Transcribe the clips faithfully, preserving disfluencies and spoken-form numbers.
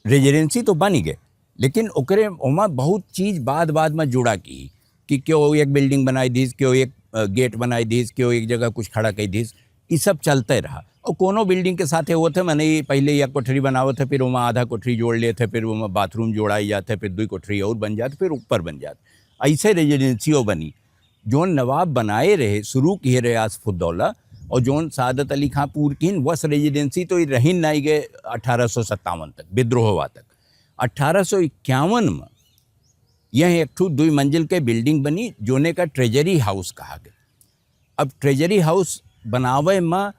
रेजिडेंसी तो बनी गए, लेकिन ओकरे ओमा बहुत चीज बाद बाद में जुड़ा की, कि क्यों एक बिल्डिंग बनाई दीस, क्यों एक, अ, गेट बनाई दीस, क्यों एक जगह कुछ खड़ा कर दीस, ई सब चलते रहा। और कोनो बिल्डिंग के साथे होत है, माने ई पहले एक कोठरी बनावत है, फिर ओमा आधा कोठरी जोड़ लेत है, फिर ओमा बाथरूम जोड़ाई जात है, फिर दुई कोठरी और बन जात, फिर ऊपर बन जात, ऐसे रेजिडेंसियो बनी। जोन नवाब बनाए रहे, शुरू किए रहे आसफुद्दौला, और जोन सादत अली खां पूर किन, वस रेजिडेंसी तो ई रहिन नाई गए अठारह सौ सत्तावन तक, विद्रोहवा तक। अठारह सौ इक्यावन में यह एक ठो दुई मंजिल के बिल्डिंग बनी, जोने का ट्रेजरी हाउस कहा गया। अब ट्रेजरी हाउस बनावे में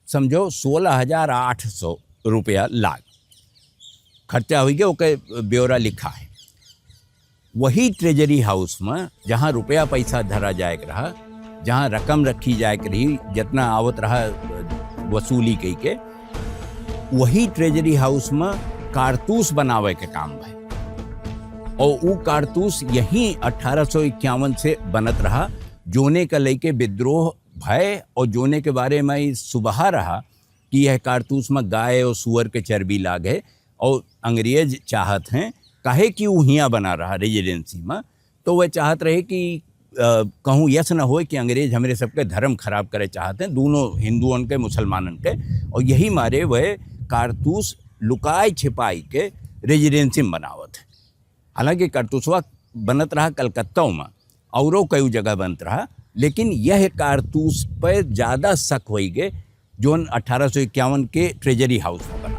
समझो सोलह हजार आठ सौ रुपया लाग खर्चा हुई गया, ओके ब्यौरा लिखा है। वही ट्रेजरी हाउस में जहाँ रुपया पैसा धरा जाए के रहा, जहाँ रकम रखी जाए के रही, जितना आवत रहा वसूली कई के, वही ट्रेजरी हाउस में कारतूस बनावे के काम भय। और ऊ कारतूस यहीं अठारह सौ इक्यावन से बनत रहा, जोने का लेके विद्रोह भय और जोने के बारे में ई सुबहा रहा कि यह कारतूस में गाय और सुअर के चर्बी लाग है और अंग्रेज चाहत हैं, काहे कि ऊ हियाँ बना रहा रेजिडेंसी में, तो वह चाहत रहे कि, अ, कहूँ यस न होए कि अंग्रेज हमरे सबके धर्म खराब करे चाहत हैं, दोनों हिंदुओं के, मुसलमानन के, और यही मारे वह कारतूस लुकाए छिपाई के रेजिडेंसी में बनावत है। हालांकि कारतूसवा बनत रहा कलकत्ता में, औरो कई जगह बनत रहा, लेकिन यह कारतूस पे ज्यादा शक होई गए, जोन अठारह सौ इक्यावन के ट्रेजरी हाउस में बना।